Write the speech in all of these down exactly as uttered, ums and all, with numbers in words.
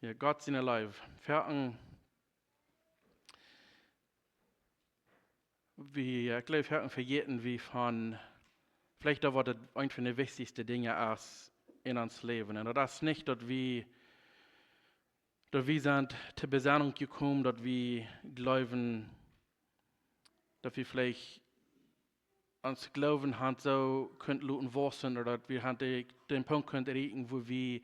Jo, Gott siene Leew. Foaken, wie, ekj jleew, foaken vejäten wie von, veleicht daut, waut daut eent von de wichtichste Dinja es en ons Läwen. Un daut es nich, daut wie, daut wie sent to Besennunk jekomen, daut wie jleewen, daut wie veleicht ons Gloowen han soo kunt loten wausen, ooda daut wie han de, dän Punkt kunt erreichen, wua wie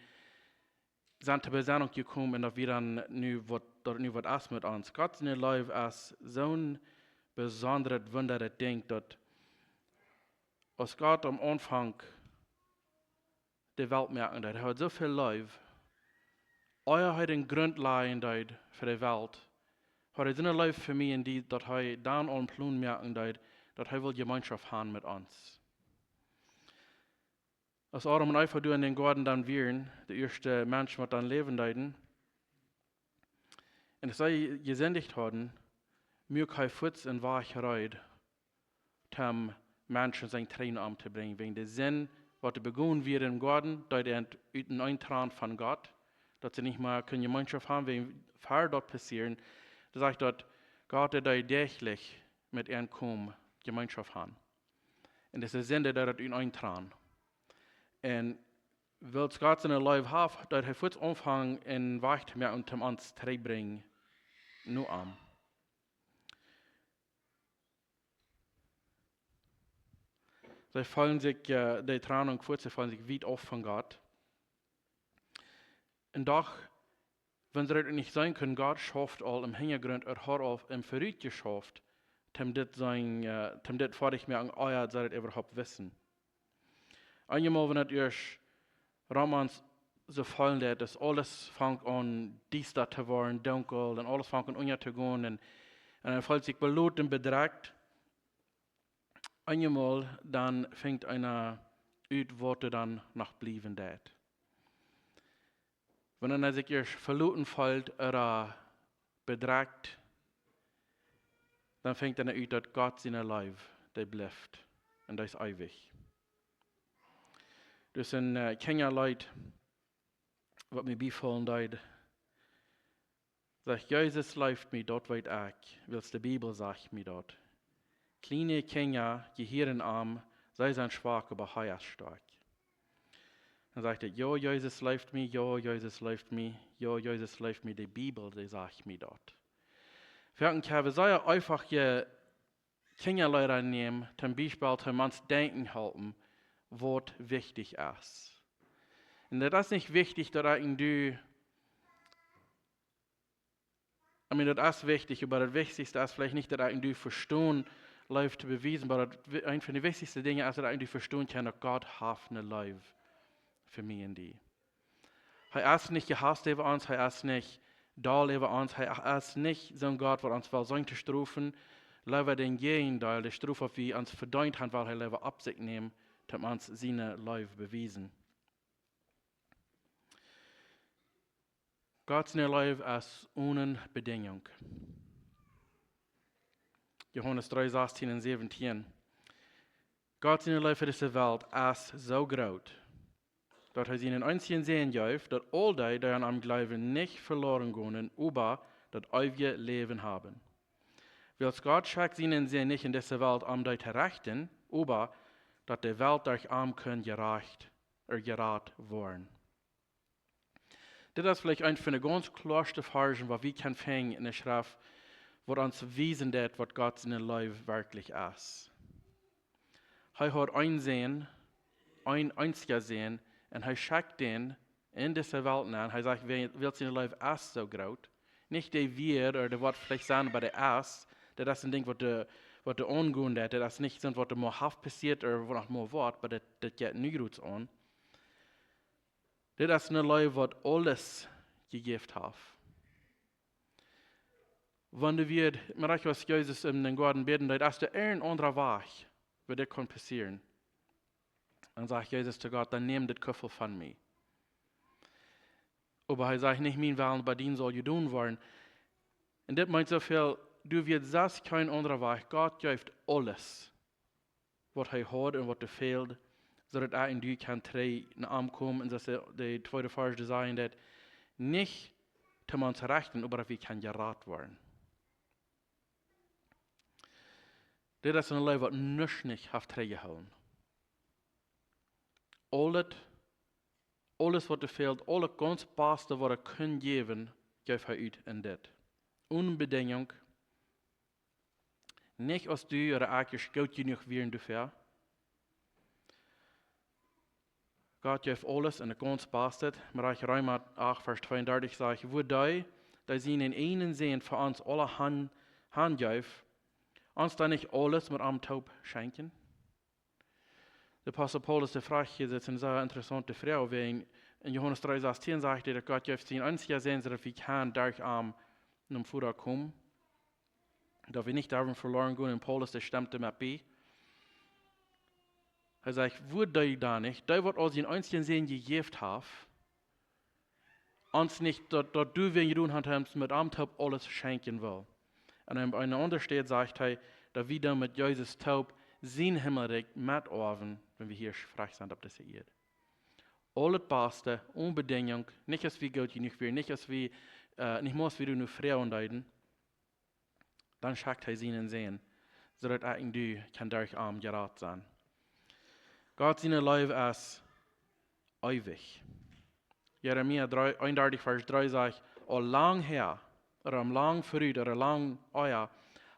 sent to Besennunk jekomen un daut wie dan nu waut, daut nu waut es met ons. Gott siene Leew es soon besondret, wundaret Dinkj, daut aus Gott aum Aunfank de Welt moaken deed, hee haud soo väl Leew, ea hee dän Grunt lajen deed fa de Welt, haud hee soone Leew fa mie un die, daut hee dan aul een Plon moaken deed, daut hee wull Jemeenschoft han met ons. Aus Adam un Eva doa en dän Goaden dan wieren, de ieeschte Menschen, waut dan läwen deeden, un aus see jesindicht hauden, muak hee fuaz een Wajch reed, om Menschen siene Tränen omtobrinjen. Wäajen de Sind, waut doa begonen wia em Goaden, deed an ut een Eintran von Gott, daut see nich mea kunnen Jemeenschoft han, wäajen ver daut passieren, doa sajcht daut, Gott, dee deed däachlich met an komen Jemeenschoft han. Un dise Sind deed daut ut een Eintran. Un wiels Gott siene Leew haft, deed hee fuaz aunfangen een Wajch to moaken, om ons trigjbrinjen no am. See feelen sikj, äh, de Trennung fuaz, see feelen sikj wiet auf von Gott. Un doch, wan see daut nich seenen kunnen, Gott schauft aul em Hinjagrunt, hee haud aul em Verut jeschauft, om dit sennen, äh, om dit foadich moaken, ea see daut äwahaupt wisten. Eenjemol, wan et ieescht rom ons soo feelen deed, daut aules fangt aun diesta to woaren, dunkel, un aules fangt aun unja to gonen, un, un eena feelt sikj beloten un bedrekjt, eenjemol dan finjt eena ut, waut doa dan noch bliewen deed. Wan eena sikj ieescht veloten feelt ooda bedrekjt, dan finjt eena ut, daut Gott siene Leew, dee blift un dee es eewich. Doa es een, äh, Kjinjaleet, waut mie biefaulen deed. Sajcht: "Jesus leeft mie, daut weet ekj, wiels de Bibel sajcht mie daut. Kjliene Kjinja jehieren am, see sent schwak, oba hee es stoakj." Dan sajcht et: "Jo, Jesus leeft mie, jo, Jesus leeft mie, jo, Jesus leeft mie, de Bibel, dee sajcht mie daut." Foaken kjenn wie sea eenfache Kjinjaleeda nämen, toom Biespel toom ons denkjen halpen, waut wichtich es. Un daut es nich wichtich, daut ekj un du, I mean, daut es wichtich, oba daut Wichtichste es veleicht nich, daut ekj un du vestonen, Leew to bewiesen, oba daut wi-, eent von de wichtichste Dinja es, daut ekj un du vestonen kjenn, daut Gott haft ne Leew fa mie un die. Hee es nich jehaust äwa ons, hee es nich doll äwa ons, hee es nich soon Gott, waut ons well seenen to strofen, leewa daut Jäajendeel, de Strof, waut wie ons vedeent han, well hee leewa opp sikj nämen, toom ons siene Leew bewiesen. Gott siene Leew es one Bedingung. Johanes dree, sastien un säwentien. Gott siene Leew fa dise Welt es soo groot, daut hee sienen eensjen Sän jeef, daut aul dee, dee aun am jleewen, nich veloren gonen, oba daut eewje Läwen haben. Wiels Gott schekjt sienen Sän nich en dise Welt, om dee to rechten, oba daut de Welt derch am kunn jerecht, ea jerat woaren. Dit es veleicht eent von de gaunz kloaste Varschen, waut wie kjennen finjen en de Schreft, waut ons wiesen deit, waut Gott siene Leew werkjlich es. Hee haud een Sän, een eensja Sän, un hee schekjt dän en dise Welt nenn. Hee sajcht, wiels, wiels siene Leew es soo groot. Nich dee wia, ea dee woat veleicht sennen, oba dee es. Daut es een Dinkj, waut de, waut de aungonen deit. Daut es nich soont, waut de mol haft passieet, ea waut noch mol woat, oba daut, daut jeit nu jrods aun. Dit es ne Leew, waut aules jejäft haft. Wan du wieescht, mau aus Jesus em Goaden bäden deed, es doa een aundra Wajch, woo dit kunn passieren. Dan sajcht Jesus to Gott: "Dan nämm dit Kuffel von mie." Oba hee sajcht: "Nich mien Wellen, oba dien saul jedonen woaren." Un dit meent soo väl, doa wia sest kjeen aundra Wajch. Gott jeef aules, waut hee haud un waut doa fäld, soo daut ekj un du kjennen trigj no am komen. Un soo aus de, de tweede Varsch sajcht, daut nich toom ons rechten, oba daut wie kjennen jerat woaren. Dit es eene Leew, waut nuscht nich haft trigjjehoolen. Aulet, aules, waut doa fält, aul daut gaunz baste, waut hee kunn jäwen, jeef hee ut en dit. Onen Bedinjunk. Nich aus du ooda ekj goot jenuach wieren doafäa. Gott jeef aules en de gaunz baste. Mau aus Reema acht, Varsch tweeundartich sajcht: Wudd dee, dee sienen eenen Sän fa ons aule han, hanjeef, ons dan nich aules met am toop schenkjen? De Apostel Paulus, dee fruach hia, daut es eene sea interessaunte Froag, wäajen en Johanes dree sastieen sajcht hee, daut Gott jeef sienen eensjen Sän, soo daut wie kjennen derch am nom Voda komen, daut wie nich doaräwa veloaren gonen, un Paulus, dee stemt doamet bie. Hee sajcht: Wudd dee dan nich, dee waut ons sienen eensjen Sän jejäft haft, ons nich daut, daut doawäajen jedonen haft, daut hee ons met am toop aules schenkjen well? Un en eene aundre Städ sajcht hee, daut wie dan met Jesus toop sien Himmelrikj metoawen, wan wie hia schrajcht sent opp dise Ieed. Aul daut baste, onen Bedinjunk, nich aus wie goot jenuach wieren, nich aus wie, äh, nich mau aus wie doa nu froagen deeden, dan schekjt hee sienen Sän, soo daut ekj un du kjennen derch am jerat sennen. Gott siene Leew es eewich. Jeremia dree, eenundartich, Varsch dree sajcht: Aul lang häa, ooda aul lang verut, ooda aul lang ea,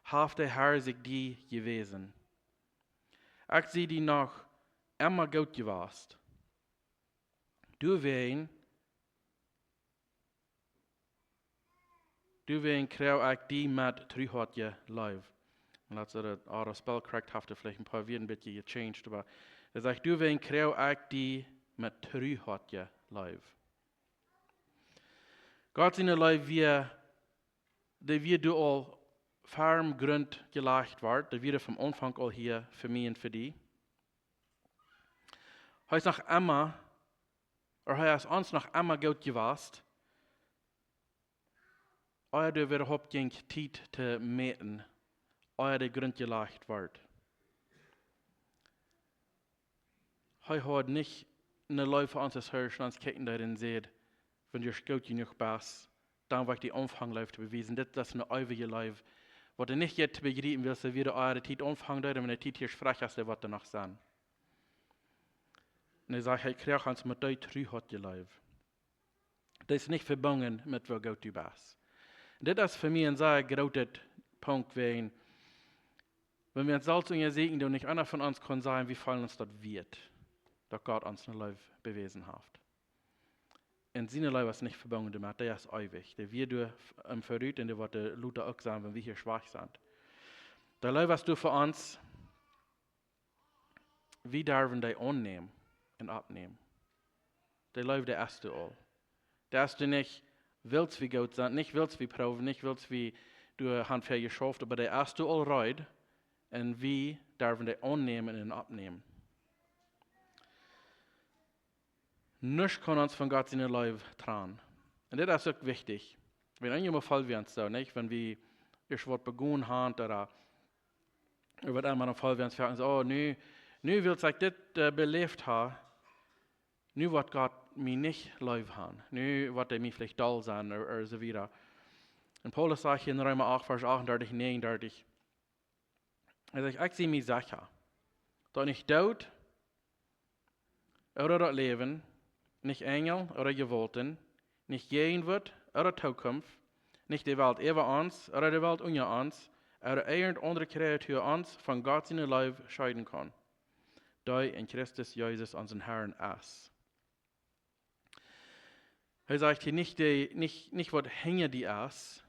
haft de Herr sikj die jewäsen. Ekj sie die noch emma goot jewast. Doawäajen, doawäajen kjrieech ekj die met truehoatje Leew. Un daut see daut Auto Spellcraft haft veleicht een poa Wieed een bät jechanged, oba hee sajcht: Doawäajen kjrieech ekj die met truehoatje Leew. Gott siene Leew wia, dee wia doa aul ferm Grunt jelajcht worden, dee wia vom Aunfank aul hia fa mie un fa die. Hee es noch emma, ooda hee es ons noch emma goot jewast, ea doa äwahaupt jinkj Tiet to mäten, ea de Grunt jelajcht wort. Hee haud nich eene Leew fa ons aus Herr, aus ons kjikjen deed un säd: Wan du goot jenuach best, dan woa ekj die aunfangen Leew to bewiesen. Dit es eene eewje Leew, waut du nich jeit to bejriepen, wiels hee wia ea de Tiet aunfangen deed, un wan de Tiet hia schrajcht es, dan woat hee noch sennen. Un hee sajcht, hee kjrieech ons met dee truehoatje Leew. Daut es nich vebungen met woo goot du best. Un dit es fa mie een sea grootet Punkt, wäajen, wan wie ons selfst unjasieekjen, dan nich eena von ons kaun sajen, wie feelen ons daut wieet, daut Gott ons eene Leew bewäsen haft. Un siene Leew es nich vebungen doamet, dee es eewich. Dee wia doa em verut un dee woat doa lota uk sennen, wan wie hia schrajcht sent. Dee Leew es doa fa ons, wie derwen dee aunnämen un oppnämen. Dee Leew, dee es doa aul. Dee es doa nich, wiels wie goot sent, nich wiels wie proowen, nich wiels wie doa han väl jeschauft, oba dee es doa aul reed un wie derwen dee aunnämen un oppnämen. Nuscht kaun ons von Gott siene Leew trannen. Un dit es uk wichtich. Wan eemol feel wie ons soo, nich? Wan wie ieescht waut begonen haben, ooda, ooda waut emma, dan feel wie ons foaken soo: Oh, nu, nu wiels ekj dit, äh, beläft hab, nu woat Gott mie nich leew haben. Nu woat hee mie veleicht doll sennen, ooda, ooda soo wieda. Un Paulus sajcht hia en Reema acht, Varsch achtundartich, näajenundartich, hee sajcht: Ekj sie mie secha, daut nich Doot ooda daut Läwen, nich Enjel ooda Jewaulten, nich Jäajenwuat ooda Tookunft, nich de Welt äwa ons ooda de Welt unja ons, ooda irjent aundre Kreatua ons von Gott siene Leew scheeden kaun, dee en Christus Jesus, onsen Herrn, es. Hee sajcht hia nich, dee, nich, nich waut hinja die es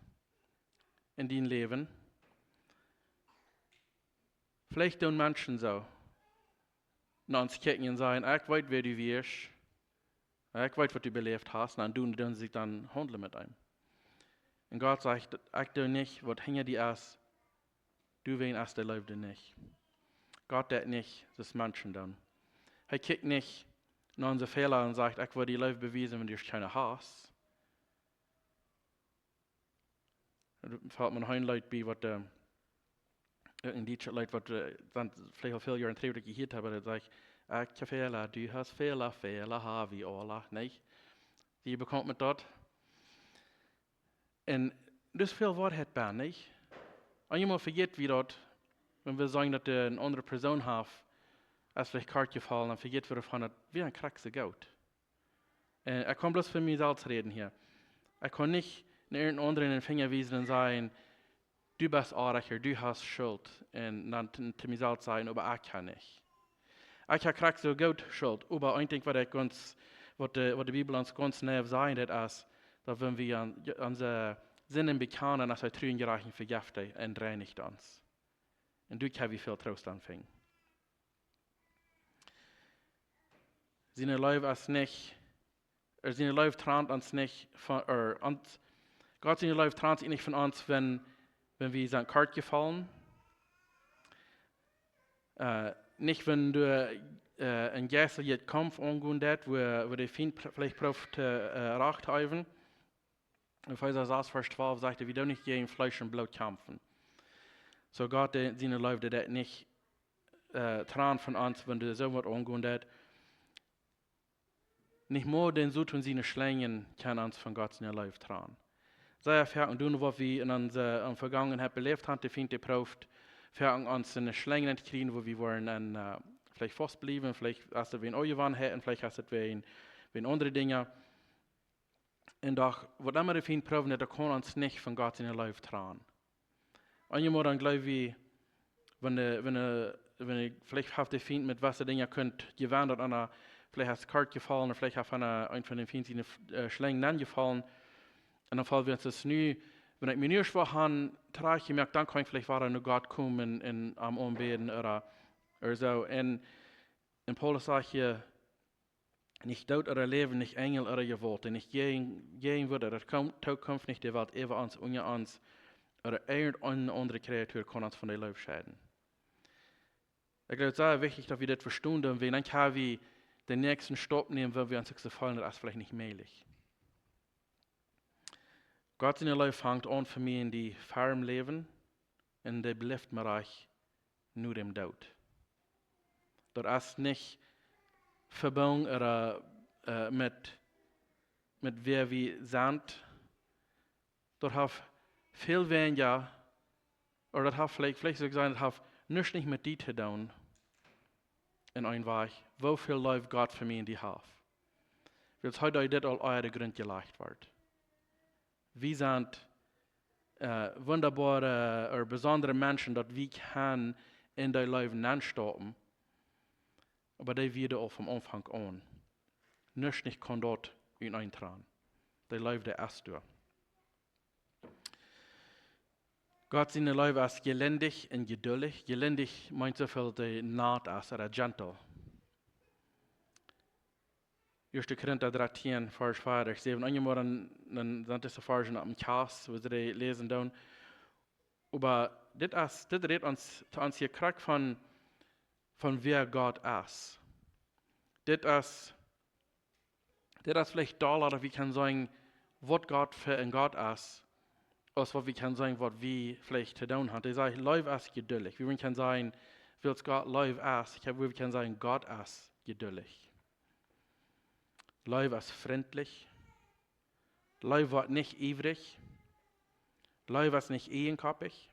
en dien Läwen. Veleicht doonen Menschen soo no ons kjikjen un sajen: Ekj weet, wäa du wieescht. Ekj weet, waut du beläft hast. Un dan doonen, doonen see dan haundlen met eenem. Un Gott sajcht: Ekj doo nich waut hinja die es, doawäajen es de Leew doa nich. Gott deit nich soo aus Menschen doonen. Hee kjikjt nich no onse Fäla un sajcht: Ekj well die Leew bewiesen, wan du kjeene hast. Doa felt mie een Leet bie, waut, äh, een dietschet Leet, waut, äh, dan veleicht aul väl Joa trigj jehieet hab, daut sajcht: Ekj hab Fäla, du hast Fäla, Fäla hab wie aula, nich? Sent jie bekaunt met daut? Un daut es väl Woarheit bie, nich? Eenjemol vejät wie daut, wan wie sajen daut eene aundre Persoon haft, es veleicht kort jefaulen, dan vejät wie doavon daut wie krakjt soo goot. Un ekj kaun bloos fa mie selfst räden hia. Ekj kaun nich no irjent eenen aundren dän Finja wiesen un sajen: "Du best oaja, du hast Schult", un dan to, to mie selfst sajen: "Oba ekj kaun nich. Ekj hab krakjt soo goot Schult." Oba een Dinkj waut ekj gaunz, waut de, waut de Bibel ons gaunz neiw sajen deit es, daut wan wie aun, onse Sinden bekjanen, es hee tru un jerajcht un vejeft dee un reinicht ons. Un doa kjenn wie väl Troost aun finjen. Siene Leew es nich, ea, siene Leew trant ons nich von, ea, ons, Gott siene Leew trant sikj nich von ons, wan, wan wie sent kort jefaulen. Ea, nich wan doa, ea, een jeistlicha Kaumf aungonen deit, wua, wua de Fient pr-, veleicht prooft to, ea, Rach to äwen. Efeesa sas, Varsch twalf sajcht, wie doonen nich jäajen Fleesch un Bloot kjamfen. Soo Gott, dee, siene Leew, dee deit nich, ea, trannen von ons, wan doa soo waut aungonen deit. Nich mol dän Soton siene Schlenjen kjennen ons von Gott siene Leew trannen. Sea foaken doonen, waut wie en onse, ea, Vegangenheit beläft haben, de Fient dee prooft foaken ons en de Schlenjen to kjrieen, wua wie woaren en, ea, veleicht faust bliewen, veleicht es daut wäajen Onjewanheit un veleicht es daut wäajen, wäajen aundre Dinja. Un doch, waut emma de Fient proowen deit, daut kaun ons nich von Gott siene Leew trannen. Eenjemol dan jleew wie, wan de, wan de, wan de, veleicht haft de Fient met waut fa Dinja kunt jewennen, daut eena veleicht es kort jefaulen, ooda veleicht haft eena, ea, een von de Fient siene, ea, Schlenjen nenjefaulen. Un dan felt wie ons daut nu, wan ekj mie nu ieescht woa han trajcht jemoakt, dan kaun ekj veleicht wada no Gott komen un am aunbäden ooda, ooda soo. Un, un Paulus sajcht hia: "Nich Doot ooda Läwen, nich Enjel ooda Jewault, un nich Jäajen-, Jäajenwoat ooda Tookjunft, nich de Welt äwa ons, unja ons, ooda irjent eene aundre Kreatua kaun ons von de Leew scheiden." Ekj jleew, daut es sea wichtich, daut wie dit vestonen, wiels dan kjenn wie dän näakjsten Staup nämen, wan wie ons soo feelen, daut es veleicht nich mäajlich. Gott siene Leew fangt aun fa mie en dee ferm Läwen un dee blift mie rajcht no däm Doot. Daut es nich vebungen ooda, ea, met, met wäa wie sent. Daut haft väl weinja, ooda daut haft veleicht, veleicht sull ekj sajen, daut haft nuscht nich met die to doonen. En een Wajch, woo väl Leew Gott fa mie en die haft. Wiels hee deed dit aul ea de Grunt jelajcht wort. Wie sent, ea, wundaboare, ea, besondre Menschen, daut wie kjennen en dee Leew nenstaupen. Oba dee wia aul von Aunfank aun. Nuscht nich kaun daut uteneen trannen. Dee Leew, dee es doa. Gott siene Leew es jeländich un jeduldich. Jeländich meent soo väl aus nat es, ooda gentle. Ieeschte Korinta dartieen, Varsch fiew bat säwen. Eenjemol dan, dan sent dise Varschen opp dän Kjast, wua wie dee läsen doonen. Oba dit es, dit rät ons, to ons hia krakjt von, von wäa Gott es. Dit es, dit es veleicht dolla, daut wie kjennen sajen, waut Gott fa een Gott es, aus waut wie kjennen sajen, waut wie veleicht to doonen haben. Hee sajcht, Leew es jeduldich. Wie kjennen sajen, wiels Gott Leew es, ekj hab, wie kjennen sajen, Gott es jeduldich. Leew es frintlich. Leew woat nich iewrich. Leew es nich ieejenkoppich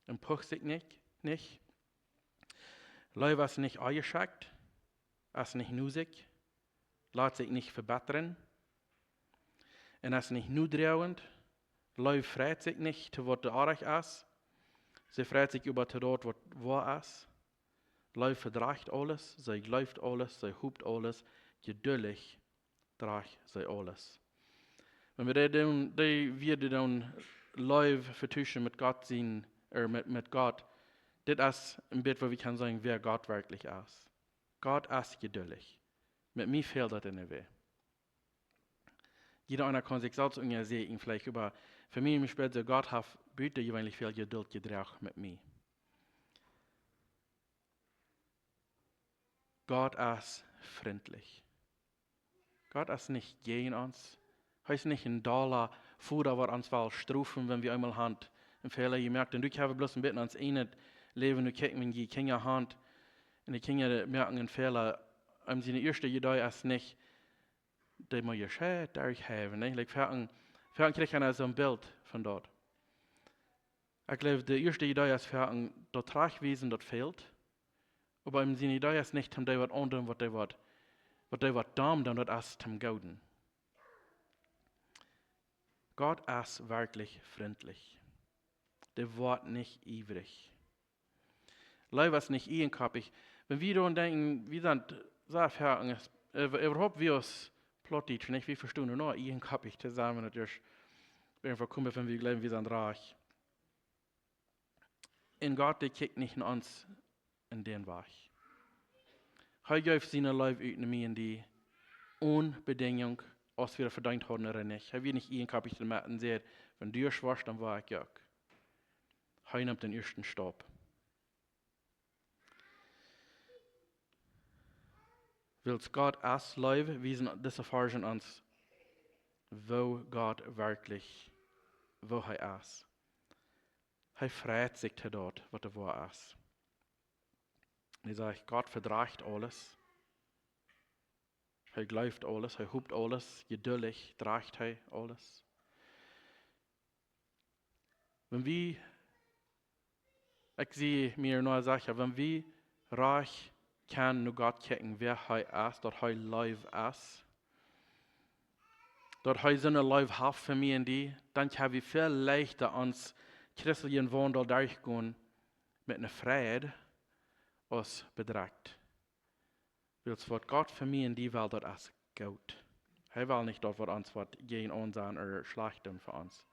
un pucht sikj nich, nich. Leew es nich onjeschekjt, es nich nusich, lat sikj nich vebittren un es nich nodroagent. Leew freit sikj nich to waut oajch es, see freit sikj äwa to daut, waut woa es. Leew vedrajcht aules, see jleeft aules, see hopt aules, jeduldich drajcht see aules. Wan wie dee doonen, dee, wie dee doonen Leew vetuschen met Gott sien, ea, met, met Gott, dit es een bät, wua wie kjennen sajen, wäa Gott werkjlich es. Gott es jeduldich. Met mie fält daut en de Wäaj. Jieda eena kaun sikj selfst unjasäkjen veleicht, oba fa mie, mie spieet soo, Gott haft butajeweenlich väl Jeduld jedroagen met mie. Gott es frintlich. Gott es nich jäajen ons. Hee es nich een dolla Voda, waut ons well strofen, wan wie eemol haben een Fäla jemoakt. Un du, ekj hab bloos een bät aun ons ieejnet Läwen, du kjikjst, wan jie Kjinja haben, un de Kjinja moaken een Fäla, un siene ieeschte Idee es nich, dee mott jie scheen derchhäwen, nä? Like, foaken, Foaken kjricht eena soo'n Bilt von daut. Ekj jleew, de ieeschte Idee es foaken daut trajchtwiesen, daut fält. Oba eenem siene Idee es nich, om dee waut aundren, waut dee waut, waut dee waut domm doonen, daut es toom Gooden. Gott es werkjlich frintlich. Dee woat nich iewrich. Leew es nich ieejenkoppich. Wan wie doaraun denkjen, wie sent sea foaken, äh, äwahaupt wie aus Plautdietsche, nich? Wie vestonen nich ieejenkoppich to sennen, daut es, wie vekomen, wan wie jleewen, wie sent rajcht. Un Gott, dee kjikjt nich no ons en dän Wajch. Hee jeef siene Leew ut no mie un die one Bedinjunk, aus wie daut vedeent hauden ooda nich. Hee wia nich ieejenkoppich doamet un säd: "Wan du daut woascht, dan woa ekj uk." Hee neem dän ieeschten Staup. Wiels Gott es Leew, wiesen dise Varzen ons, woo Gott werkjlich, woo hee es. Hee freit sikj to daut, waut woa es. Hee sajcht, Gott vedrajcht aules. Hee jleeft aules, hee hopt aules, jeduldich drajcht hee aules. Wan wie, ekj sie mie nu secha, wan wie rajcht kjennen no Gott kjikjen, wäa hee es, daut hee Leew es, daut hee soone Leew haft fa mie un die, dan kjenn wie väl leichta onsen christeljen Waundel derchgonen met eene Freid aus bedrekjt. Wiels waut Gott fa mie un die well, daut es goot. Hee well nich daut, waut ons waut jäajen ons aun ooda schlajcht doonen fa ons.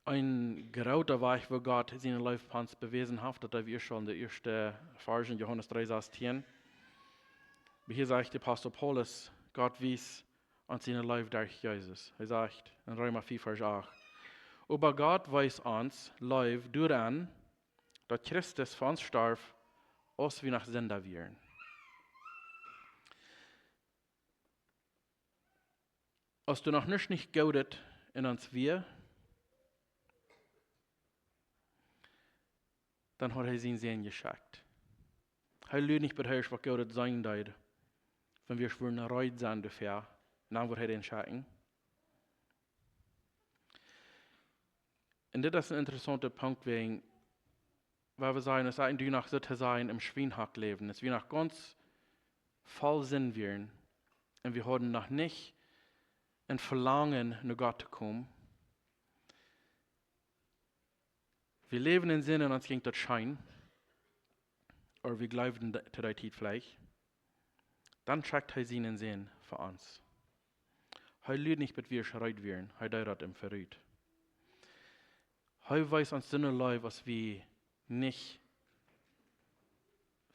Een groota Wajch, woo Gott siene Leew fa ons bewäsen haft, daut hab wie ieescht aul en de ieeschte Varzen en Johanes dree sastieen. Oba hia sajcht de Apostel Paulus, Gott wiest ons siene Leew derch Jesus. Hee sajcht en Reema vea, Varsch acht: "Oba Gott wiest ons Leew doaraun, daut Christus fa ons storf, aus wie noch Sinda wieren." Aus doa noch nuscht nich Goodet en ons wia, dan haud hee sienen Sän jeschekjt. Hee luad nich, bat hee waut Goodet seenen deed, wan wie wudden reed sennen doafäa, un dan wudd hee dän schekjen. Un dit es een interessaunta Punkt, wäajen, wua wie sajen, aus wie nu noch soo to sajen em Schwienhock läwden, aus wie noch gaunz voll Sind wieren un wie hauden noch nich een Velangen, no Gott to komen. Wie läwden en Sind un ons jinkj daut scheen, ooda wie jleewden de-, to dee Tiet veleicht. Dan schekjt hee sienen Sän fa ons. Hee luad nich, bat wie reed wieren, hee deed daut em Verut. Hee wiest ons soone Leew, aus wie nich,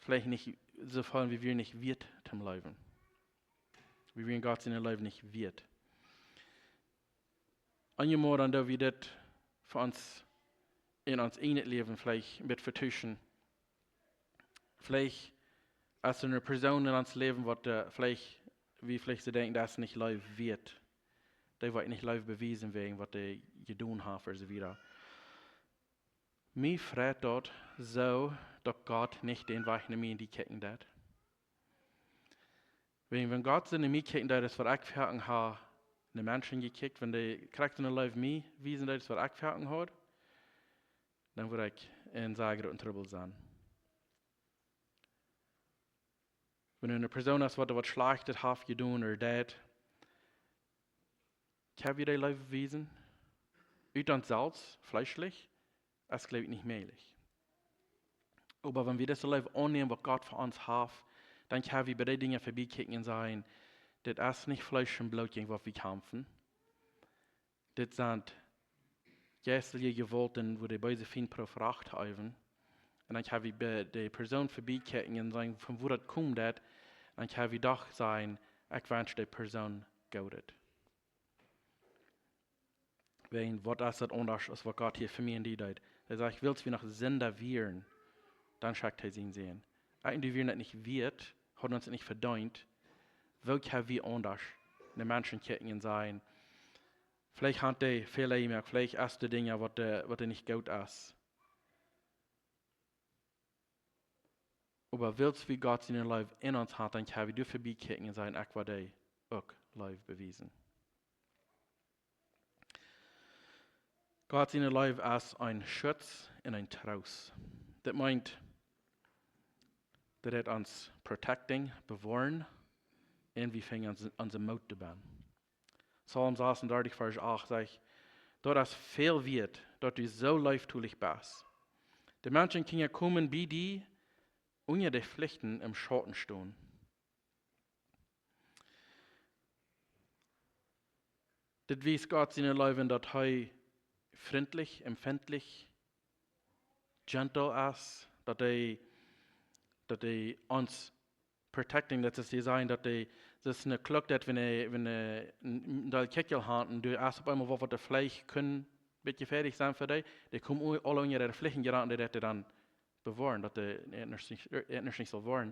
veleicht nich soo feelen, wie wieren nich wieet toom leewen. Wie wieren Gott siene Leew nich wieet. Eenjemol dan doo wie dit fa ons en ons ieejnet Läwen veleicht met vetuschen. Veleicht es eene Persoon en ons Läwen, waut, äh, veleicht, wie veleicht soo denkjen, daut es nich Leew wieet. Dee woat nich Leew bewiesen wäajen waut dee jedonen haft ooda soo wieda. Mie freit daut soo, daut Gott nich dän Wajch no mie un die kjikjen deit. Wäajen wan Gott soo no mie kjikjen deed, aus waut ekj foaken ha no Menschen jekjikjt, wan dee krakjt soo Leew mie wiesen deed, aus waut ekj foaken haud, dan wudd ekj en sea grooten Trubbel sennen. Wan eene Persoon es, waut, waut Schlajchtet haft jedonen ooda deit, kjenn wie dee Leew wiesen? Ut ons selfst, fleeschlich, es, jleew ekj, nich mäajlich. Oba wan wie dise Leew aunnämen, waut Gott fa ons haft, dan kjenn wie bie dee Dinja verbie kjikjen un sajen: "Dit es nich Fleesch un Bloot, jäajen waut wie kjamfen. Dit sent jeistelje Jewaulten, wua de beese Fient prooft Rach to äwen." Un dan kjenn wie bie de Persoon verbie kjikjen un sajen, von wua daut kjemt daut. Un dan kjenn wie doch sajen: "Ekj wensch dee Persoon Goodet." Wäajen, waut es daut aundasch, aus waut Gott hia fa mie un die deed? Hee sajcht, wiels wie noch Sinda wieren, dan schekjt hee sienen Sän. Eejentlich wieren daut nich wieet, hauden ons nich vedeent. Woo kjenn wie aundasch no Menschen kjikjen un sajen, veleicht haft hee Fäla jemoakt, veleicht es doa Dinja, waut, äh, waut doa nich goot es. Oba wiels wie Gott siene Leew en ons haben, dan kjenn wie doa verbie kjikjen un sajen: "Ekj woa dee uk Leew bewiesen." Gott siene Leew es een Schutz un een Troost. Daut meent, daut hee ons protecting, bewoaren, un wie finjen onse, onse Moot doabie. Psalm sechsunddreißig, Varsch acht sajcht: "Daut es väl wieet, daut du soo leeftolich best. De Menschenkjinja komen bie die, unja de Flichten em Schauten stonen." Dit wiest Gott siene Leew, daut hee frintlich, empfindlich, gentle es, daut hee, daut hee ons protecting, daut es die sajen, daut hee, daut es ne Klock, daut wan hee, wan hee, daut Kjikjel haft, un du hast opp eemol waut, waut de Fleesch kunn, bät jefäadich sennen fa die, dee komen u-, aule unja de Flichten jerannt, dee daut dan bewoaren, daut dee nich, nich saul woaren.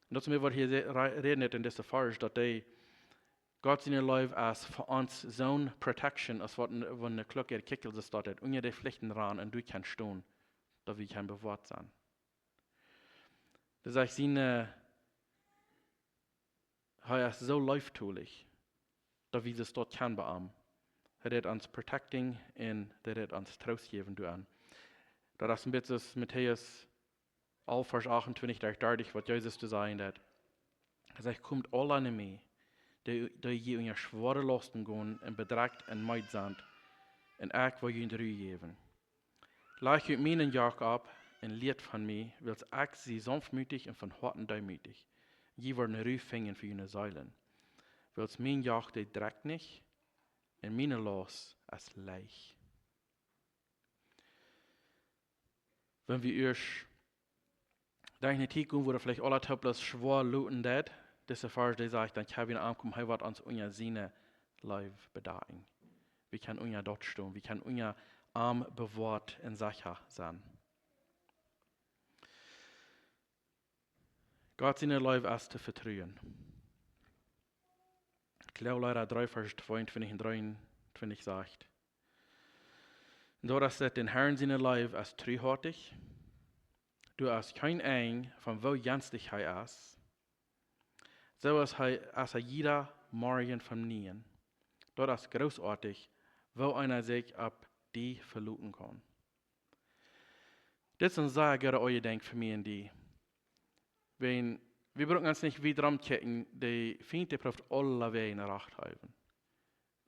Un daut es mea waut hia se-, re-, räden deit en dise Varsch, daut dee Gott siene Leew es fa ons soon protection, aus waut een, wan ne Klock äa Kjikjel soo steit, daut unja de Flichten ran un du kaust stonen, daut wie kjennen bewoat sennen. Daut sajcht, siene, hee es soo leeftolich, daut wie daut kjennen bie am. Hee deit ons protecting un hee deit ons Troost jäwen doaraun. Daut es een bät aus Matäus alf, Varsch achtuntwintich derch dartich, waut Jesus to sajen haft. Hee sajcht: "Komt aula no mie, dee, dee jie unja schwoare Lausten gonen un bedrekjt un meed sent, un ekj woa junt Ru jäwen. Lajcht junt mien Joch opp un lieet von mie, wiels ekj sie saunftmootich un von Hoaten deemootich. Jie woaren Ru finjen fa june Seelen. Wiels mien Joch, dee drekjt nich, un miene Laust es leicht." Wan wie ieescht derch ne Tiet gonen, wua daut veleicht aules toop bloos schwoa loten deit, dise Varsch, dee sajcht, dan kjenn wie no am komen, hee woat ons unja siene Leew bedakjen. Wie kjennen unja daut stonen, wie kjennen unja am bewoat un secha sennen. Gott siene Leew es to vetruen. Kloagliera dree, Varsch tweeuntwintich un dreeuntwintich sajcht: "Doa es daut, dän Herrn siene Leew es truhoatich, doa es kjeen Enj, von woo jenslich hee es. Soo es hee, es hee jieda Morjen vom nieen. Daut es grootoatich, woo eena sikj opp die veloten kaun." Dit es een sea gooda Jedanke fa mie un die. Wan, wie brucken ons nich wieda romkjikjen, de Fient, dee prooft aulawäajen rajcht to haben.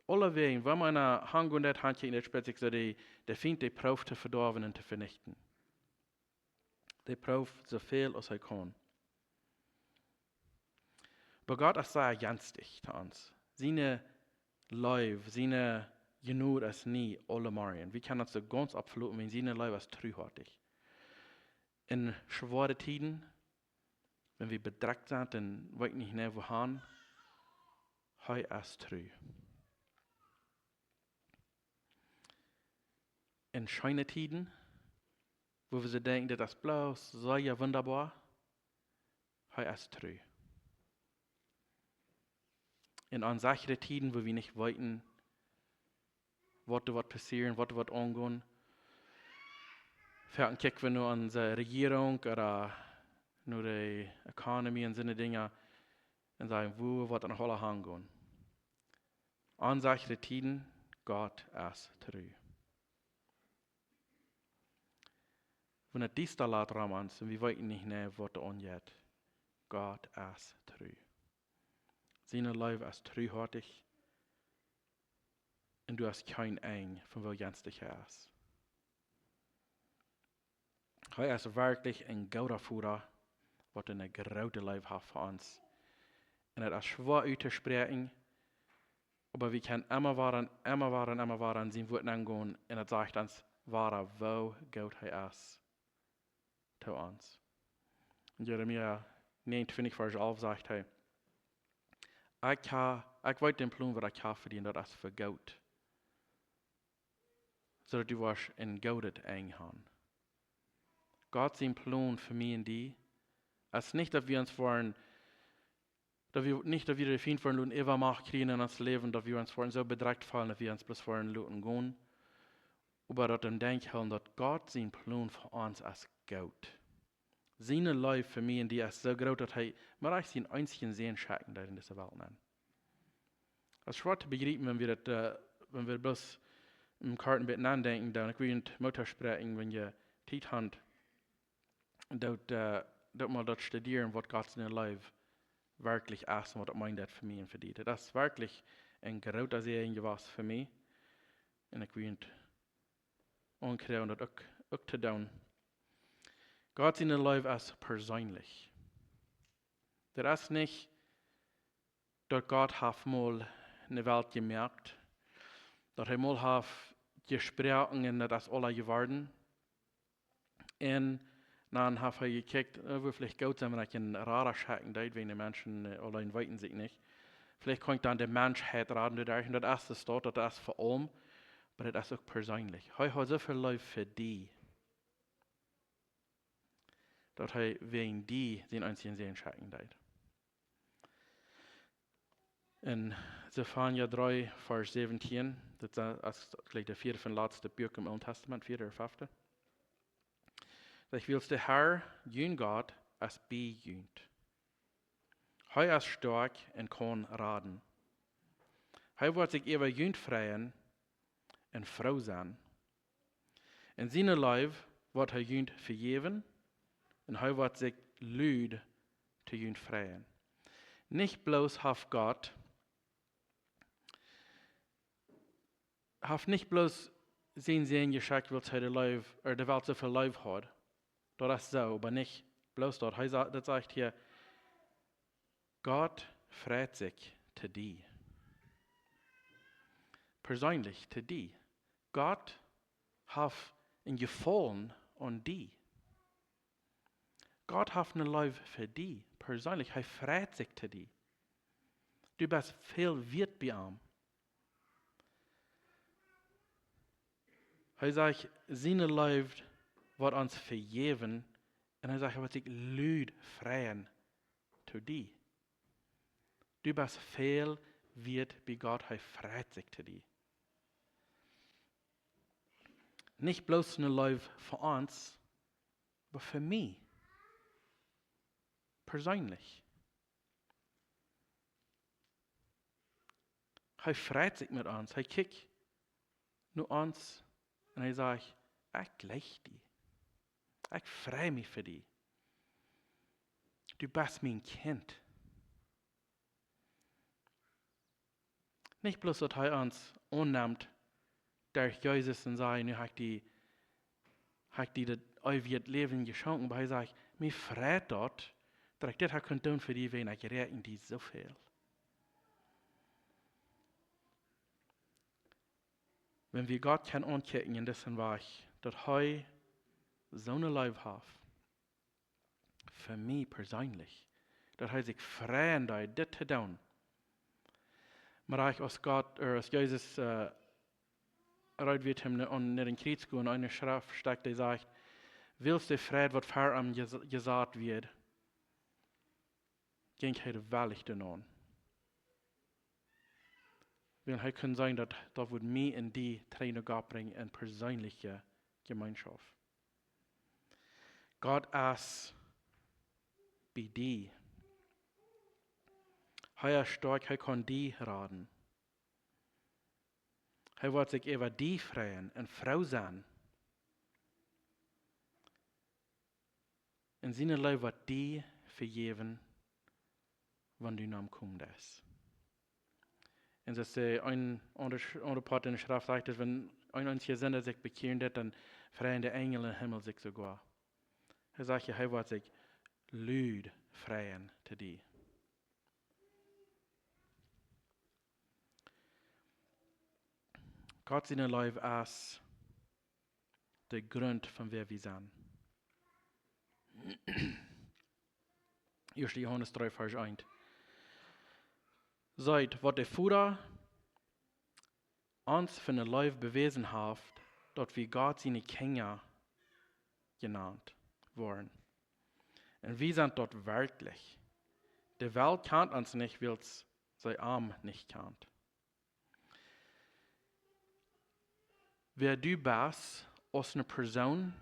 Aulawäajen, wan eena haundelt, daut haundelt, daut spät sikj soo, de, de Fient, dee prooft to vedoawen un to venichten. Dee prooft soo väl aus hee kaun. Oba Gott es sea jenslich to ons. Siene Leew, siene Jnod es nie aule Morjen. Wie kjennen ons doa gaunz opp veloten, wiels siene Leew es truhoatich. En schwoare Tieden, wan wie bedrekjt sent un weeten nich mea wua han, hee es tru. En scheene Tieden, wua wie soo denkjen, daut es bloos sea wundaboa, hee es tru. En onsechere Tieden, wua wie nich weeten, waut doa woat passieren, waut doa woat aungonen, veleicht kjikj wie no onse Rejierunk ooda no de economy un soone Dinja un sajen: "Wua woat daut noch aula hangonen?" Onsechere Tieden, Gott es tru. Wan et diesta lat rom ons un wie weeten nich mea, waut doa aunjeit, Gott es tru. Siene Leew es truhoatich un doa es kjeen Enj, von woo jenslich hee es. Hee es werkjlich een gooda Voda, waut eene groote Leew haft fa ons. Un daut es schwoa uttospräakjen, oba wie kjennen emma wada, emma wada, emma wada en sien Wuat nengonen un daut sajcht ons wada, woo goot hee es to ons. En Jeremia näajenuntwintich, Varsch alf sajcht hee: "Ekj ha, ekj weet dän Plon, waut ekj ha fa die, un daut es fa goot, soo daut du woascht een goodet Enj han." Gott sien Plon fa mie un die es nich, daut wie ons woaren, daut wie, nich daut wie de Fient woaren loten Äwamacht kjrieen en ons Läwen, daut wie ons woaren soo bedrekjt feelen, daut wie ons bloos woaren loten gonen. Oba daut em Denkj hoolen, daut Gott sien Plon fa ons es goot. Siene Leew fa mie un die es soo groot, daut hee mau rajcht sienen eensjen Sän schekjen deed en dise Welt nenn. Daut es schwoa to bejriepen, wan wie daut, äh, wan wie bloos em Korten bät nodenkjen doonen. Ekj well junt Moot toospräakjen, wan jie Tiet haben, daut, äh, daut mol daut studieren, waut Gott siene Leew werkjlich es un waut daut meent fa mie un fa die. Daut es werkjlich een groota Säajen jewast fa mie. Un ekj well junt aunmootjen daut uk, uk to doonen. Gott siene Leew es perseenlich. Daut es nich daut Gott haft mol ne Welt jemoakt, daut hee mol haft jesproaken un daut es aula jeworden. Un dan haft hee jekjikjt, äh, woo veleicht goot sent, wan ekj een Radar schekjen deed, wäajen de Menschen, äh, auleen weeten sikj nich. Veleicht kaun ekj dan de Menschheit raden doaderch, un daut es de Staut, daut es fa aulem, oba daut es uk perseenlich. Hee haud soo väl Leew fa die, daut hee wäajen die sienen eensjen Sän schekjen deed. En Sefania dree, Varsch säwentieen, daut es jlikj daut vieede un latste Buak em Oolen Tastament, vieede ooda fefte. Sajcht: Wiels de Herr, jun Gott, es bie junt. Hee es stoakj un kaun raden. Hee woat sikj äwa junt freien un froo sennen. En siene Leew woat hee junt vejäwen, un hee woat sikj lud to junt freien. Nich bloos haft Gott, haft nich bloos sienen Sän jeschekjt, wiels hee de Leew, ooda de Welt soo väl leef haud. Daut es soo, oba nich bloos daut. Hee sa-, daut sajcht hia, Gott freit sikj to die. Perseenlich to die. Gott haft een Jefaulen aun die. Gott haft ne Leew fa die, perseenlich. Hee freit sikj to die. Du best väl wieet bie am. Hee sajcht, siene Leew woat ons vejäwen. Un hee sajcht, hee woat sikj lud freien to die. Du best väl wieet bie Gott, hee freit sikj to die. Nich bloos ne Leew fa ons, oba fa mie. Perseenlich. Hee freit sikj met ons. Hee kjikjt no ons un hee sajcht, ekj leew die. Ekj frei mie fa die. Du best mien Kjint. Nich bloos daut hee ons aunnemt derch Jesus un sajcht, nu hab ekj die, hab ekj die daut eewje Läwen jeschonken, oba hee sajcht, mie freit daut, daut ekj dit hab kunt doonen fa die, wäajen ekj räakjen die soo väl. Wan wie Gott kjennen aunkjikjen en disen Wajch, daut hee soone Leew haft, fa mie perseenlich, daut hee sikj freien deed, dit to doonen. Oba aus Gott, ooda aus Jesus, äh, reed wia, am no, aun, no dän Kjriez to gonen, eene Schreft stekjt, dee sajcht, wiels de Freid, waut ver am jes-, jesat wia, jinkj hee wellich doano. Wiels hee kunn seenen, daut, daut wudd mie un die trigj no Gott brinjen en perseenliche Jemeenschoft. Gott es bie die. Hee es stoakj, hee kaun die raden. Hee woat sikj äwa die freien un froo sennen. Un siene Leew woat die vejäwen, wan du no am komen deist. Un soo aus een aundra Sch-, aundra Poat en de Schreft sajcht, daut wan een eensja Sinda sikj bekjieren deit, dan freien de Enjel em Himmel sikj soogoa. Hee sajcht, hee woat sikj lud freien to die. Gott siene Leew es de Grunt von wäa wie sent. Ieeschte Johanes dree, Varsch eent. Seet, waut de Voda ons fa ne Leew bewäsen haft, daut wie Gott siene Kjinja jenant woaren. Un wie sent daut werkjlich. De Welt kjant ons nich, wiels see am nich kjant. Wäa du best aus ne Persoon,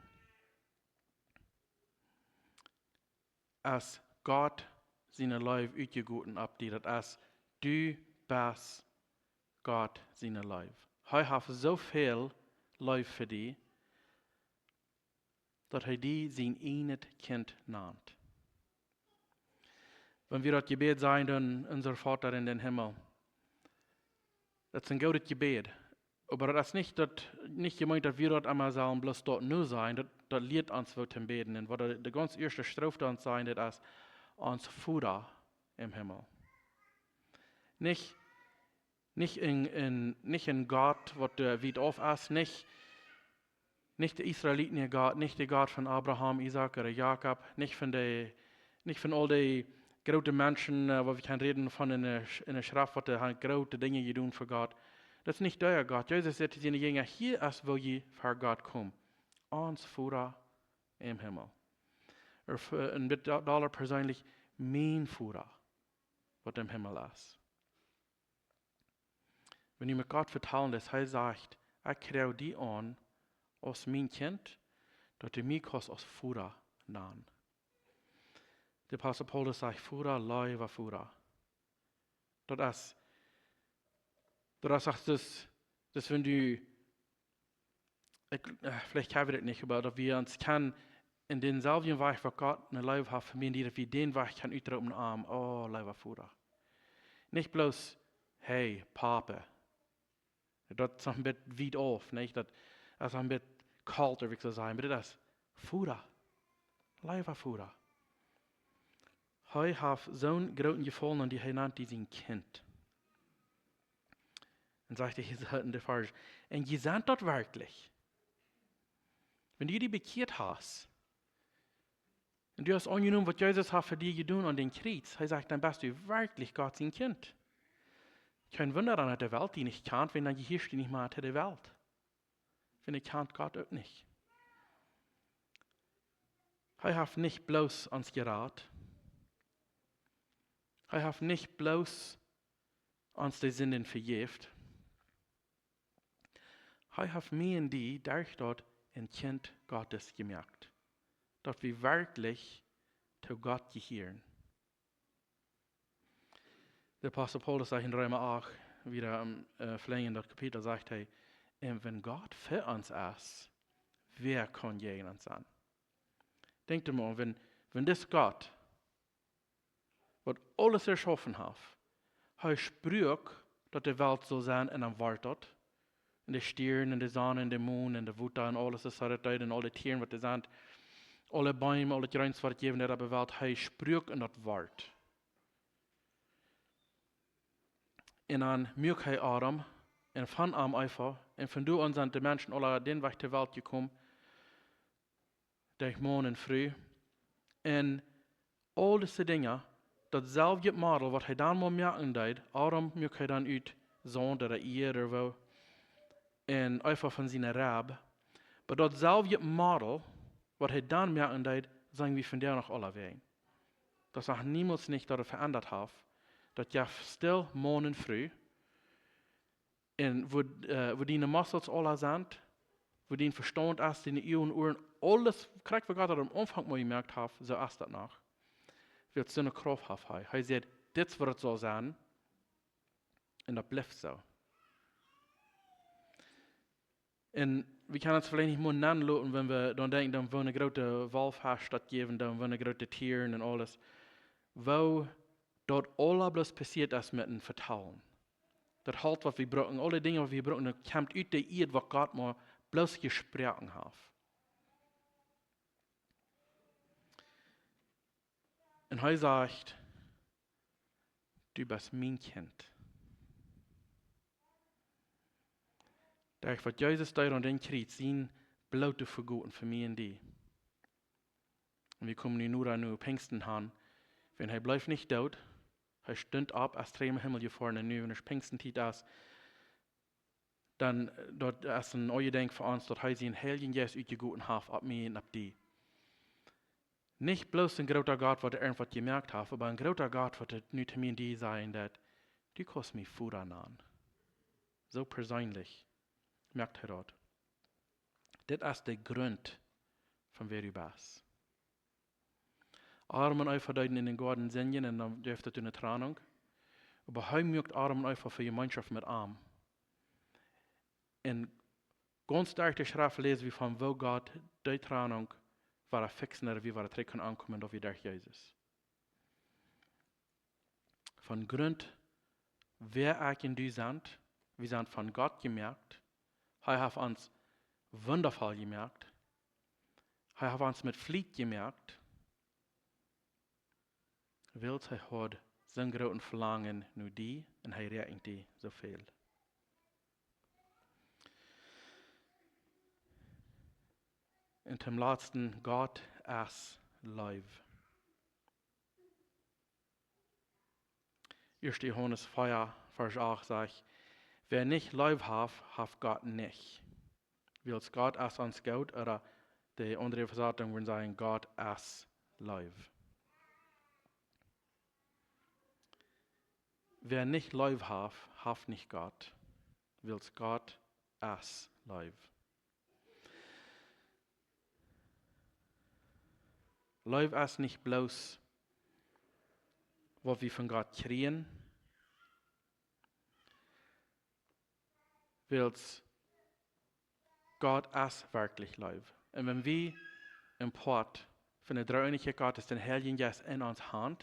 es Gott siene Leew utjegoten opp die. Daut es, du best Gott siene Leew. Hee haft soo väl Leew fa die, daut hee die sien ieejnet Kjint nant. Wan wie daut Jebäd sajen, dan: Onsa Voda en dän Himmel. Daut es een goodet Jebäd. Oba daut es nich daut, nich jemeent, daut wie daut emma sellen bloos doa nu sajen. Daut, daut lieet ons woo to bäden. Un waut de, de gaunz ieeschte Stroof dan sajen, daut es: Ons Voda em Himmel. Nich, nich een, een, nich een Gott, waut doa wiet auf es, nich, nich de Israeliten äa Gott, nich de Gott von Abraham, Isaak ooda Jakob, nich von de, nich von aul dee groote Menschen, äh, waut wie kjennen räden von en de Sch-, en de Schreft, waut dee haben groote Dinja jedonen fa Gott. Daut es nich dee Gott. Jesus säd to siene Jinja: Hia es woo jie ver Gott komen. Ons Voda em Himmel. Ooda fa, un bät da-, dolla perseenlich: Mien Voda, waut em Himmel es. Wan du met Gott vetalen deist, hee sajcht: Ekj kjrie die aun aus mien Kjint, daut du mie kaust aus Voda nanen. De Apostel Paulus sajcht: Voda, leewa Voda. Daut es, daut es uk, daut, daut wan du, ekj, äh, veleicht hab wie daut nich, oba daut wie ons kjennen en dänselwjen Wajch, waut Gott ne Leew haft fa mie un die, daut wie dän Wajch kjennen utropen: Amen, o, leewa Voda. Nich bloos: Hey, Papa. Daut es noch een bät wiet auf, nich? Daut es een bät kolt, ooda wie ekj saul sajen, oba daut es Voda. Leewa Voda. Hee haft soon grooten Jefaulen aun die, hee nant die sien Kjint. Un sajcht hee hia en de Varsch: Un jie sent daut werkjlich. Wan du die bekjieet hast, un du hast aunjenomen, waut Jesus haft fa die jedonen aun dän Kjriez, hee sajcht, dan best du werkjlich Gott sien Kjint. Kjeen Wunda dan, daut de Welt die nich kjant, wan dan jehieescht du nich mea to de Welt. Wan dee kjant Gott uk nich. Hee haft nich bloos ons jerat. Hee haft nich bloos ons de Sinden vejäft. Hee haft mie un die derch daut een Kjint Gottes jemoakt, daut wie werkjlich to Gott jehieren. De Apostel Paulus sajcht en Reema acht, wieda em, äh, velenjen daut Kapitel, sajcht hee: Un wan Gott fa ons es, wäa kaun jäajen ons sennen? Denkjt mol, wan, wan dis Gott, waut aules erschaufen haft, hee spruak, daut de Welt sull sennen, un dan wort daut. Un de Stierns un de Sonn un de Mon un de Wota un aules, daut sajcht hee, un aul de Tieren, waut doa sent, aule Beem, aul daut Jreens, waut et jäwen deed opp de Welt, hee spruak un daut wort. Un dan muak hee Adam, un von am Eva, un von doa aun sent de Menschen aula dän Wajch to de Welt jekomen, derch Maun un Fru. Un aul dise Dinja, daut selwje Model, waut hee dan mol moaken deed, Adam muak hee dan ut Saunt ooda Ieed ooda woo, un Eva von siene Reb. Oba daut selwje Model, waut hee dan moaken deed, seenen wie vondoag noch aulawäajen. Daut sajcht niemols nich, daut et veendat haft. Daut jeft stell Maun un Fru. Un woo, äh, woo diene Muscles aula sent, woo dien Vestaunt es, diene Uagen, Uaren, aules, krakjt woo Gott daut aum Aunfank mol jemoakt haft, soo es daut noch. Wiels soone Krauft haft hee. Hee sajcht, dit es waut et saul sennen. Un daut blift soo. Un wie kjennen ons veleicht nich mea nenloten, wan wie dan denkjen, dan woo ne groote Walfesch daut jäwen, dan woo ne groote Tieren un aules. Woo daut aula bloos passieet es met een Vetalen. Daut Holt, waut wie brucken, aule Dinja, waut wie brucken, daut kjemt ut de Ieed, waut Gott mol bloos jesproaken haft. Un hee sajcht: Du best mien Kjint. Derch waut Jesus deed aun dän Kjriez, sien Bloot to vegoten fa mie un die. Un wie komen nu no, no Pinjsten han. Wan hee bleef nich doot, hee stunt opp, es trigj em Himmel jefoaren, un nu, wan et Pinjstentiet es, dan, äh, daut es een Aunjedenkj fa ons, daut hee sienen Heiljen Jeist utjegoten haft opp mie un opp die. Nich bloos een groota Gott, waut irjent waut jemoakt haft, oba een groota Gott, waut et nu to mie un die sajen deit: Du kaust mie Voda nanen. Soo perseenlich moakt hee daut. Dit es de Grunt von wäa du best. Adam un Eva deeden en dän Goaden sindjen un dan jeef daut ne Trennunk. Oba hee muak Adam un Eva fa Jemeenschoft met am. Un gaunz derch de Schreft läsen wie von woo Gott dee Trennunk wada fixen, daut wie wada trigj kjennen aunkomen, daut wie derch Jesus. Von Grunt, wäa ekj un du sent, wie sent von Gott jemoakt. Hee haft ons wundafoll jemoakt. Hee haft ons met Fliet jemoakt. Wiels hee haud soon grooten Velangen no die un hee räakjent die soo väl. Un toom latsten, Gott es Leew. Ieeschte Johanes vea, Varsch acht sajcht: Wäa nich Leew haft, haft Gott nich. Wiels Gott es ons goot, ooda de aundre Äwasatunk wudd sajen: Gott es Leew. Wäa nich Leew haft, haft nich Gott, wiels Gott es Leew. Leew es nich bloos, waut wie von Gott kjrieen, wiels Gott es werkjlich Leew. Un wan wie een Poat von de Dreeeenichkjeit Gottes, dän Heiljen Jeist en ons han,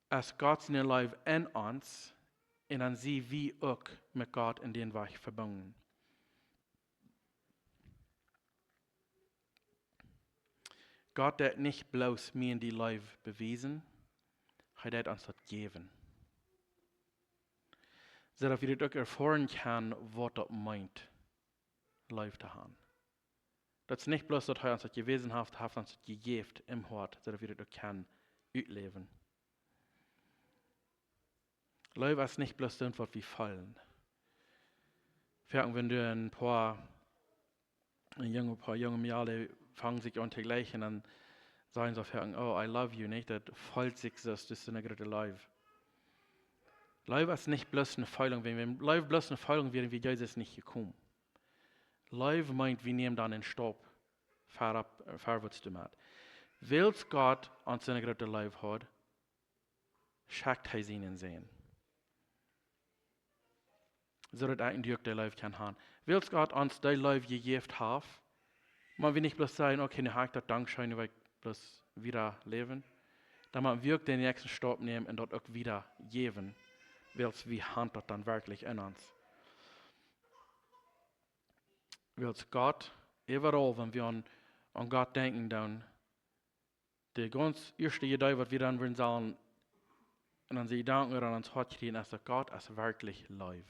es Gott siene Leew en ons, un dan sie wie uk met Gott en dän Wajch vebungen. Gott deit nich bloos mie un die Leew bewiesen, hee deit ons daut jäwen. Soo daut wie daut uk erfoaren kjennen, waut daut meent, Leew to han. Daut es nich bloos daut hee ons daut jewäsen haft, hee haft ons daut jejäft em Hoat, soo daut wie daut uk kjennen utläwen. Leew es nich bloos daut, waut wie feelen. Foaken, wan du een poa, een junge, poa junge Mejale fangen sikj aun to jlikjen, dan sajen see foaken: "Oh, I love you", nich? Daut feelt sikj soo, daut es eene groote Leew. Leew es nich bloos eene Feelunk. Wan, wan Leew bloos eene Feelunk wia, wia Jesus nich jekomen. Leew meent, wie nämen dan een Staup ver-, verwoats doamet. Wiels Gott ons soone groote Leew haud, schekjt hee sienen Sän. Soo daut ekj un du uk dee Leew kjennen han. Wiels Gott ons dee Leew jejäft haft, mott wie nich bloos sajen: "Okay, nu ha ekj daut, dankscheen, nu well ekj bloos wieda läwen." Dan mott wie uk dän näakjsten Staup nämen un daut uk wieda jäwen, wiels wie han daut dan werkjlich en ons. Wiels Gott, äwaraul, wan wie aun, aun Gott denkjen, dan de gaunz ieeschte Idee, waut wie dan wudden sellen en onse Jedanken ooda en ons Hoat kjrieen, es daut Gott es werkjlich Leew.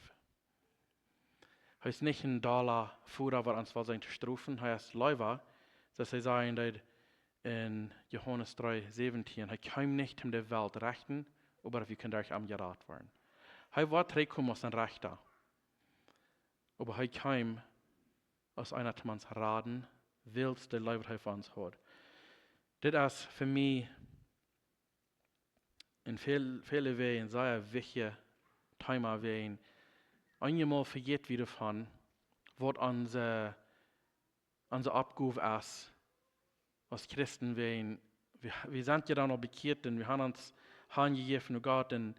Hee es nich een dolla Voda, waut ons well sennen to strofen. Hee es leewa, soo aus hee sajen deed en Johanes dree säwentieen: "Hee kjeem nich om de Welt rechten, oba daut wie kunnen derch am jerat woaren." Hee woat trigjkomen aus een Rechta. Oba hee kjeem aus eena toom ons raden, wiels de Leew, waut hee fa ons haud. Dit es fa mie en väl, väle Wäaj een sea wichtjet Thema, wäajen eenjemol vejät wie doavon, waut onse, onse Oppgow es aus Christen, wäajen wie, wie sent je dan aul bekjieet un wie han ons hanjejäft no Gott un,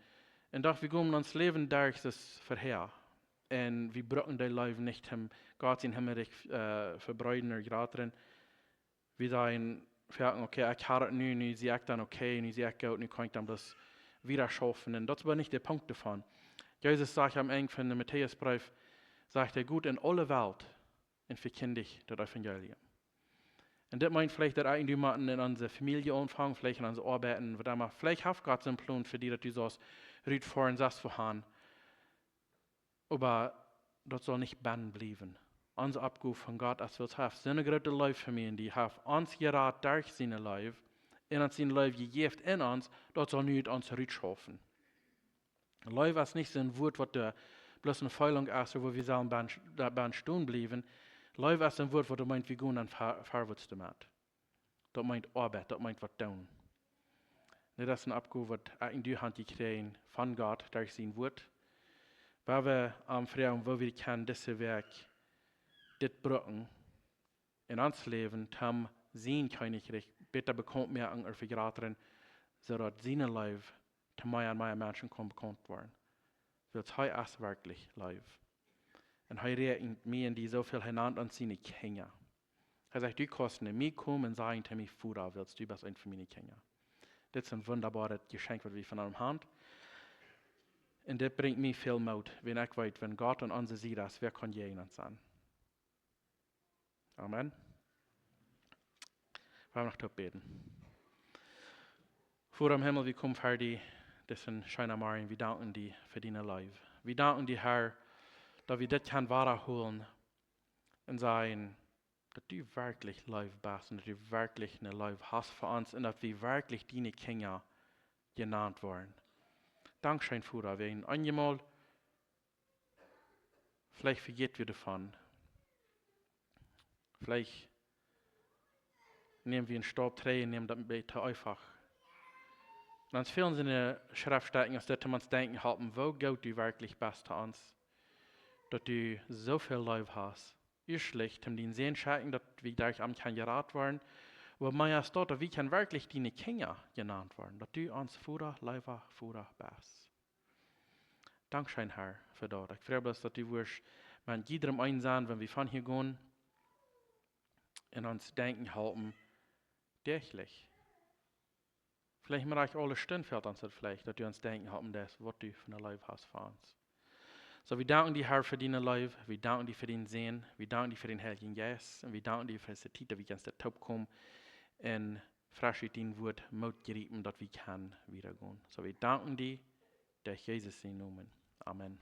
un doch wie gonen ons Läwen derch soo aus verhäa. Un wie brucken dee Leew nich om Gott sien Himmelrikj, äh, vebreeden ooda jratren. Wie sajen foaken: "Okay, ekj ha daut nu, nu sie ekj dan okay, nu sie ekj goot, nu kaun ekj dan bloos wieda schaufen." Un daut es oba nich de Punkt doavon. Jesus sajcht aum Enj von dän Matäusbreef, sajcht hee: "Got en aule Welt un vekjindjt daut Evangelium." Un dit meent veleicht, daut ekj un du motten en onse Famielje aunfangen, veleicht en onse Oabeit, waut emma. Veleicht haft Gott soon Plon fa die, daut du saust rutfoaren, sest wohan. Oba daut saul nich bennen bliewen. Onse Oppgow von Gott es, wiels hee haft soone groote Leew fa mie un die, haft ons jerat derch siene Leew, un ons siene Leew jejäft en ons, daut saul nu ut ons rutschaufen. Leew es nich soon Wuat, waut doa bloos eene Feelunk es, wua wie sellen bennen, doa bennen stonen bliewen. Leew es een Wuat, waut doa meent, wie gonen ver-, verwoats doamet. Daut meent Oabeit, daut meent waut doonen. Dit es eene Oppgow, waut ekj un du han jekjräajen von Gott derch sien Wuat. Wua wie am froagen, woo wie kjennen dise Wäakj dit brucken en ons Läwen, om sien Kjennichrikj bäta bekaunt moaken ooda vejratren, soo daut siene Leew to mea un mea Menschen kaun bekaunt woaren. Wiels hee es werkjlich Leew. Un hee räakjent mie un die soo väl, hee nant ons siene Kjinja. Hee sajcht: "Du kaust no mie komen un sajen to mie: Voda, wiels du best eent von miene Kjinja." Dit es een wundaboaret Jeschenkj, waut wie von am haben. Un dit brinjt mie väl Moot, wan ekj weet, wan Gott aun onse Sied es, wäa kaun jäajen ons sennen? Amen. Wie haben noch to bäden. Voda em Himmel, wie komen ver die disen scheenen Morjen. Wie danken die fa diene Leew. Wie danken die, Herr, daut wie dit kjennen wadaholen un sajen, daut du werkjlich Leew best un daut du werkjlich eene Leew hast fa ons un daut wie werkjlich diene Kjinja jenant woaren. Dankscheen, Voda, wäajen eenjemol veleicht vejäten wie doavon. Veleicht nämen wie een Staup trigj un nämen daut een bät too eefach. Un ons fält en de Schreft stoakj, aus daut ons denkjen halpen, woo goot du werkjlich best to ons. Daut du soo väl Leew hast. Ieeschtlich, om dienen Sän schekjen, daut wie derch am kjennen jerat woaren. Oba mea es daut, daut wie kjennen werkjlich diene Kjinja jenant woaren. Daut du ons Voda, leewa Voda best. Dankscheen, Herr, fa daut. Ekj froag bloos, daut du wurscht met jiedrem eent sennen, wan wie von hia gonen, un ons denkjen halpen, däachlich. Veleicht mau rajcht aule Stund fält ons daut veleicht, daut du ons denkjen halpen deist, waut du fa eene Leew hast fa ons. Soo, wie danken die, Herr, fa diene Leew. Wie danken die fa dienen Sän. Wie danken die fa dän Heiljen Jeist. Un wie danken die fa dise Tiet, daut wie kjennen toopkomen un fresch ut dien Wort Moot jriepen, daut wie kjennen wieda gonen. Soo, wie danken die, derch Jesus sienen Nomen. Amen.